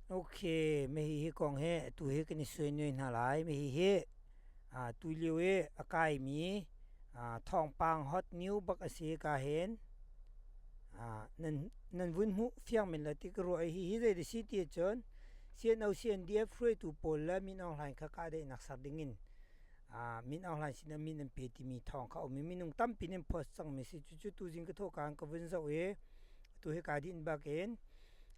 Okay, mah hihi kong hi atu hi kan i suainui hna lai. Mah hihi tulio i a kaimi thawngpang hot new bak a si ka hin. Nan vun hmuh fiang men lai ti ka ruah i hihi zei dah si ti ahcun CNO CNDF hruaitu pawl le Min Aung Hlaing kha kahdaihnak ser dingin Min Aung Hlaing sinah min an pe timi thawng kha a um i minung tampi nih an post cangmi si. Cucu tuzing ka thawhka in ka vun zoh i atu hi kaa dinh bakin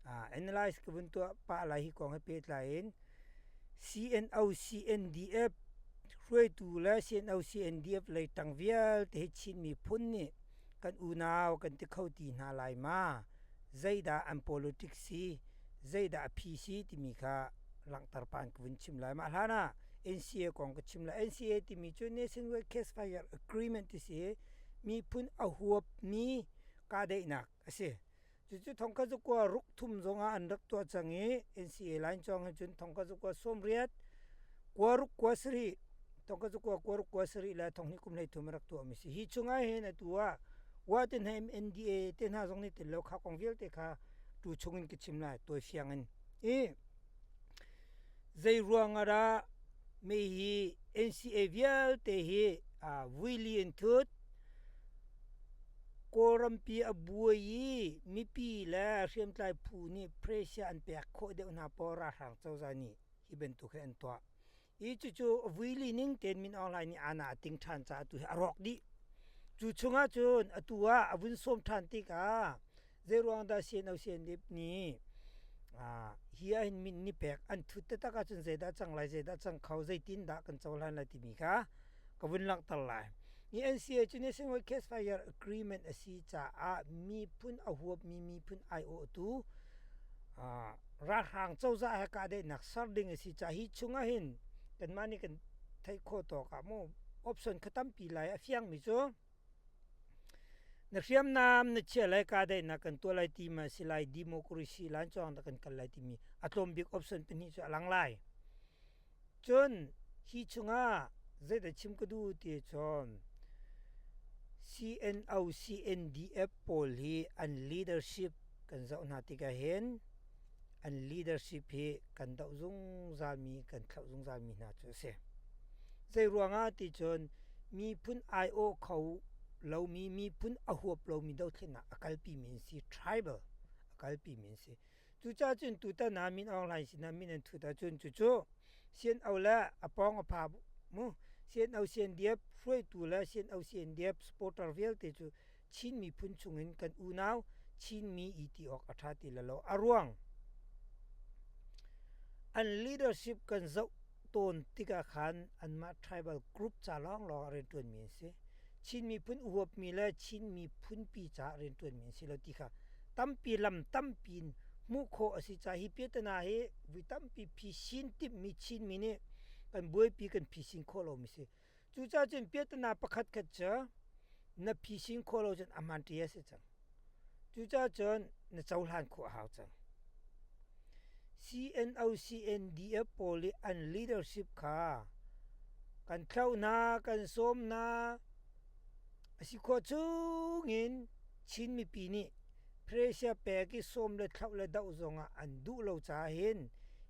Analyze ka vun tuah pah lai hi kong he pehtlai in CNO CNDF hruaitu le CNO CNDF lei ṭang vialte hi Chin miphun nih kan unau kan ti kho ti hna lai ma? Zeidah an politics si? Zeidah a phi si timi kha langhter pah in ka vun chim lai. Mah hlan ah NCA kong ka chim lai. NCA timi cu Nationwide Ceasefire Agreement ti si. Miphun a huapmi kahdaihnak a si. Cucu thongkhat zakua ruk thum zongah an rak tuah cang i NCA line cawng hin cun thongkhat zakua 90 kua ruk kua sarih thongkhat zakua kua ruk kua sarih le thonghnih kum 13 an rak tuahmi si. Hi chungah hin atu ah wa te hna NDA te hna zong nih tel lo kha kong vialte kha tu chungin ka chim lai tawi fiang in. I zei ruang ah dah mei hi NCA vialte hi vuili in thut Kawlrampi a buai i mipi le hriamtlai phu nih pressure an pek khawh deuh hna pawl ralhrang cozah nih hi bantuk hi an tuah. I cucu vuili ning tein Min Aung Hlaing nih aana a ting ṭhan caah atu hi a rawk dih. Cu chungah cun atu ah a vun sawm ṭhan tikah zeiruang dah CNO CNDF nih hi ah hin min ni pek an thut taktak ahcun zeidah cang lai zeidah cang kho zeitin dah kan cohlan lai timi kha ka vun langhter lai. Hi NCA cu Nationwide Ceasefire Agreement a si caah miphun a huapmi miphun aiawhtu ralhrang cozah he kahdaihnak ser ding a si caah hi chungah hin kanmah nih kan theih khawh tawk ah mu option kha tampi lai a fiangmi cu na hriamnam na chia lai kahdaihnak kan tuah lai ti ma si lai democracy lan cawng dah kan kal lai timi a tlawm bik option pahnih cu a lang lai. Cun hi chungah zeidah chim ka duh ti cun CNO CNDF pawl hi an leadership kan zoh hna tikah hin an leadership hi kan doh zungzalmi kan thlauh zungzalmi hna cu a si. Zei ruangah ti cun miphun aiawh kho lomi miphun a huap lomi dothlennak a kalpimi an si tribal a kalpimi an si. Cucaah cun tutan ah Min Aung Hlaing sinah min an thut ahcun cucu CNO le a pawng a pha mu CNO CNDF hruaitu le CNO CNDF supporter vialte cu Chin miphun chungin kan unau Chinmi i ti awk a ṭha ti lo. A ruang an leadership kan zoh tawn tikah khan anmah tribal group ca lawnglawng ah rianṭuanmi an si. Chin miphun uhuapmi le Chin miphunpi caah rianṭuanmi an si lo ti kha tampi lam tampi in hmuh khawh a si caah hi piatana hi vui tampi phisin timhmi Chinmi nih kan buaipi kan phisin khawh lomi si. Cucaah cun piatana pakhat khat cu na phisin khawh lo cun a hmaan ṭi a si cang. Cucaah cun na cohlan khawh a hau cang. CNO CNDF pawl i an leadership kha kan thlauh hna, kan sawm hna. A si khawh chungin Chin mipi nih pressure pek i sawm le thlauh le doh zongah an duh lo caah hin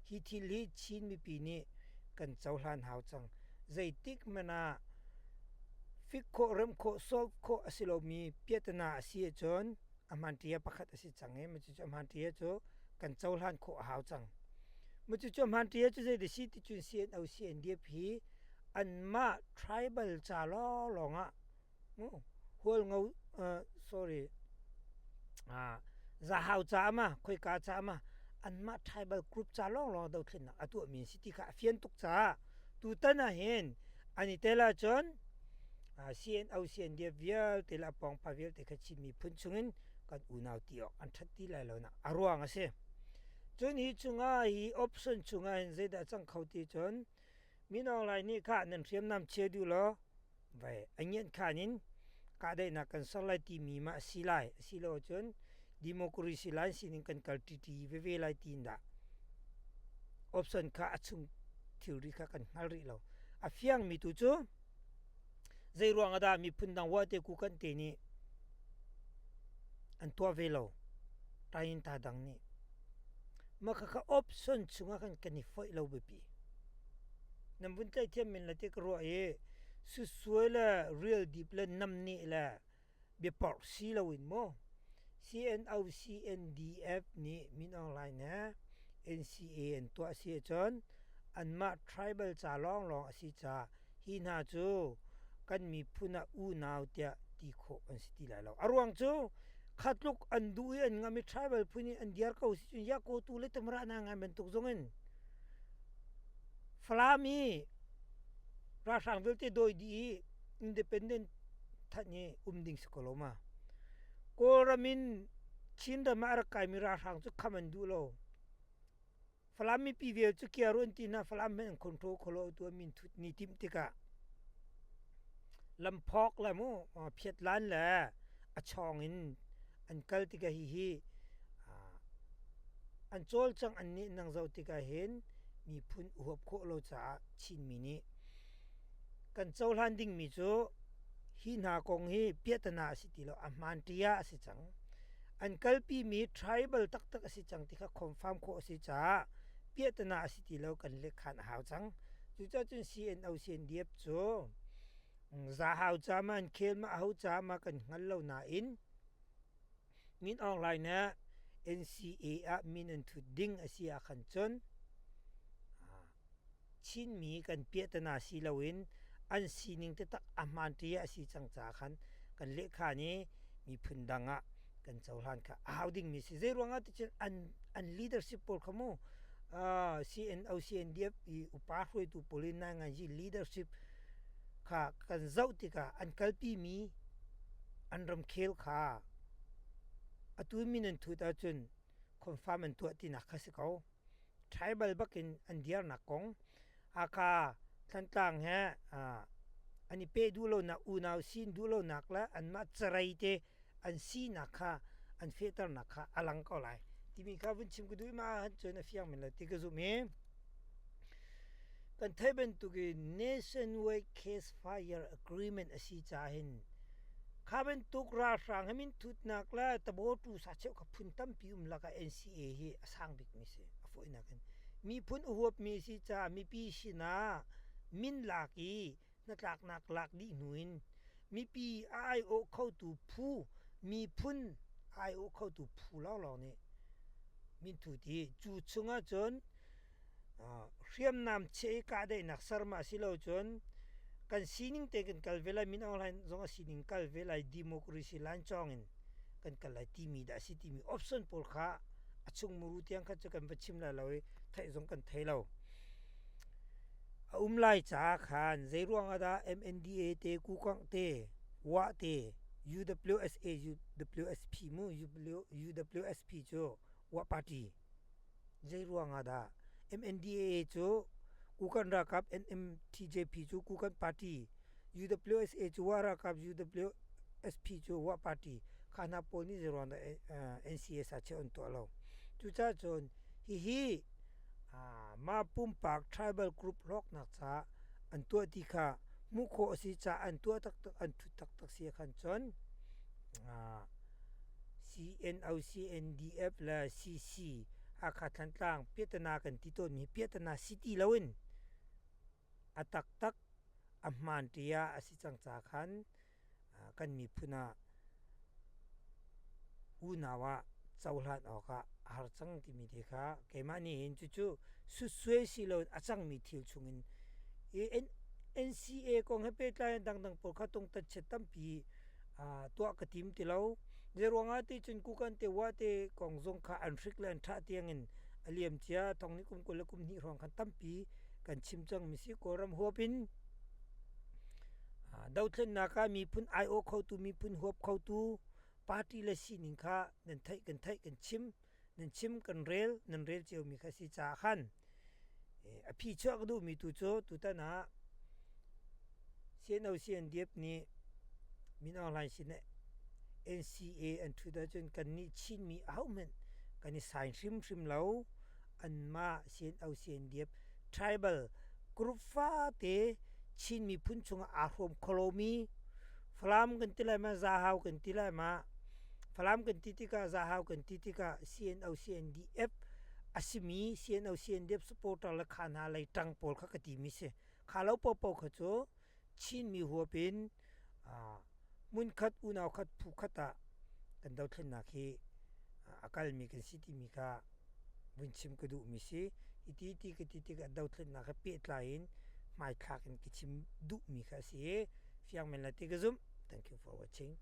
hi thil hi Chin mipi nih kan cohlan hau cang. Zeitik hmanh ah fik khawh, remh khawh, solve khawh a si lomi piahtana a si ahcun a hmanṭia pakhat a si cang i cucu a hmanṭia cu kan cohlan khawh a hau cang. Cucu a hmanṭia cu zei dah si ti cun CNO CNDF hi anmah tribal ca lawnglawng ah Hualngo sorry Zahau ca ma khoika ca ma anmah tribal group ca lawnglawng dothlennak a tuahmi an si ti kha a fian tuk caah tutan ah hin an i tel ahcun CNO CNDF vialte le a pawngpa vialte kha Chin miphun chungin kan unau ti awk an ṭhat ti lai lonak a ruang a si. Cun hi chungah hi option chungah hin zeidah cang kho ti cun Min Aung Hlaing nih khah nan hriamnam chia duh law vai a ngianhkhan in kahdaihnak kan ser lai timi ma a si lai asilo cun democracy line sining kan kal ṭiṭi veve lai tiin dah option kha a chung thilri kha kan hngal rih lo. A fiangmi tu cu zei ruang ah dah miphun dang wate ku kan te nih an tuah ve lo. Tayinta dang nih. Mah khakha option chungah khan kan i foih lo biapi. Nan vun tlaih men la ti ka ruah i susuai le real deep le namneh le biaporh si loin maw CNO CNDF nih Min Aung Hlaing he NCA an tuah si ahcun anmah tribal ca lawnglawng a si caah hi hna cu kan miphun ah unau tiah ti khawh an si ti lai lo. A ruang cu kha tluk an duh i an ngam i tribal phun i an diar ko si cun Yakotu le Tamara na ngai bantuk zong in Falam i ralhrang vialte dawi dih i independent thanh i um ding si ko lo ma. Kawlram in Chinram ah a rak kaimi ralhrang cu kham an duh lo. Falam mipi vel cu kiar an ti hna Falam hmanh an control kho lo tu min thut ni timh tikah lamphawk le mu phiatlan le a chawng in an kal tikah hihi an cawlcangh an nih nang zoh tikah hin miphun huap khawh lo caah Chinmi nih kan cohlan dingmi cu hi hna kong hi piahtana a si ti lo a hmaan ṭia a si cang an kalpimi tribal taktak a si cang ti kha confirm khawh a si caah piahtana a si ti lo kan lehkhan a hau cang cucaah cun CNO CNDF cu Zahau ca ma an khel ma aho ca ma kan hngal lo nain Min Aung Hlaing nih NCA ah min an thut ding a si ahkhan cun Chinmi kan piahtana si loin an sining taktak a hmaan ṭi a si cang caah khan kan lehkhan i miphun dang ah kan cohlan kha a hau dingmi si. Zeiruang ah ticun an an leadership pawl kha mu CNO CNDF i upa hruaitu pawl i nainganzi leadership kha kan zoh tikah an kalpimi an ramkhel kha atu min an thut ahcun confirm an tuah tinak kha si ko. Tribal bakin an dirnak kong Hakha Thantlang he an i peh duh lonak unau sin duh lonak le anmah carei te an sinak kha an fehternak kha a lang ko lai timi kha vun chim ka duh i mah ahhin cun a fiang men lo ti ka zumh i kan theih bantukin nationwide case fire agreement a si caah hin kha bantuk ralhrang he minthutnak le tabawtu sacheu kha phun tampi um lakah NCA hi a sang bikmi si a fawinak in miphun a huapmi si caah mipi sinah min lak i hnatlaknak lak dih hnu in mipi a aiawh khotu phu miphun a aiawh khotu phu lawnglawng nih minthut i cu chungah cun hriamnam chiah i kahdaihnak ser ma si lo cun kan sining te kan kal ve lai Min Aung Hlaing zong a sining kal ve lai democracy line cawng in kan kal lai timi dah a si timi option pawl kha a chung muru tiang kha cu kan va chim lai lo i theih zong kan thei lo. A um lai caah khan zeiruang ah dah MNDA te Kukang te Wah te UWSA UWSP mu UWSP cu Wah party Zeiruang ah dah MNDAA cu Kukan ralkap NMTJP cu Kukan party, UWSA cu Wah ralkap UWSP cu Wah party kha hna pawl nih zeiruang dah NCS ah chiah an tuah lo. Cucaah cun hihi mah pumpak tribal group hlawknak caah an tuah ti kha hmuh khawh a si caah an tuah taktak an thut taktak si ahkhan cun CNO, CNDF le CC Hakha Thantlang piahtana kan ti tawnmi hi piahtana si ti loin a taktak a hmaan ṭia a si cang ca khan kan miphun ah unau ah cohlan awkah a har cang timi te kha keimah nih hin cucu sutsuai si loin a cangmi thil chungin NCA kong he pehtlai in dangdang pawl kha tungtatchiat tampi tuah ka tim ti lo. Zeiruangah ti cun kukan te wa te kong zong kha an hrik le an thah tiangin a liam cia thong nih kum 20 le kum hnih hrawng khan tampi kan chim cang mi si Kawlram huap in dothlennak ah miphun aiawh khotu miphun huap khotu party le sining kha nan theih kan theih kan chim nan chim kan rel nan rel ciomi kha si caah khan a phi chuah ka duhmi tu cu tutan ah CNO CNDF nih Min Aung Hlaing sin NCA an ṭhut ahcun kannih Chinmi ahohmanh kan i sign hrimhrim lo anmah CNO CNDF tribal group fate Chin miphun chungah aa hrawm kho lomi Falam kan ti lai ma Zahau kan ti lai ma Falam kan ti tikah Zahau kan ti tikah CNO CNDF. A simi CNO CNDF supporter le kha hna lei ṭang pawl kha ka timi si. Kha lo paohpaoh kha cu Chinmi huap in hmunkhat unau khat phu khat ah kan dothlennak hi a kalmi kan si timi kha vun chim ka duhmi si. Hiti ti ka ti tikah dothlennak he pehtlai in hmaithlak in ka chim duhmi kha a si i fiang men lai ti ka zumh. Thank you for watching.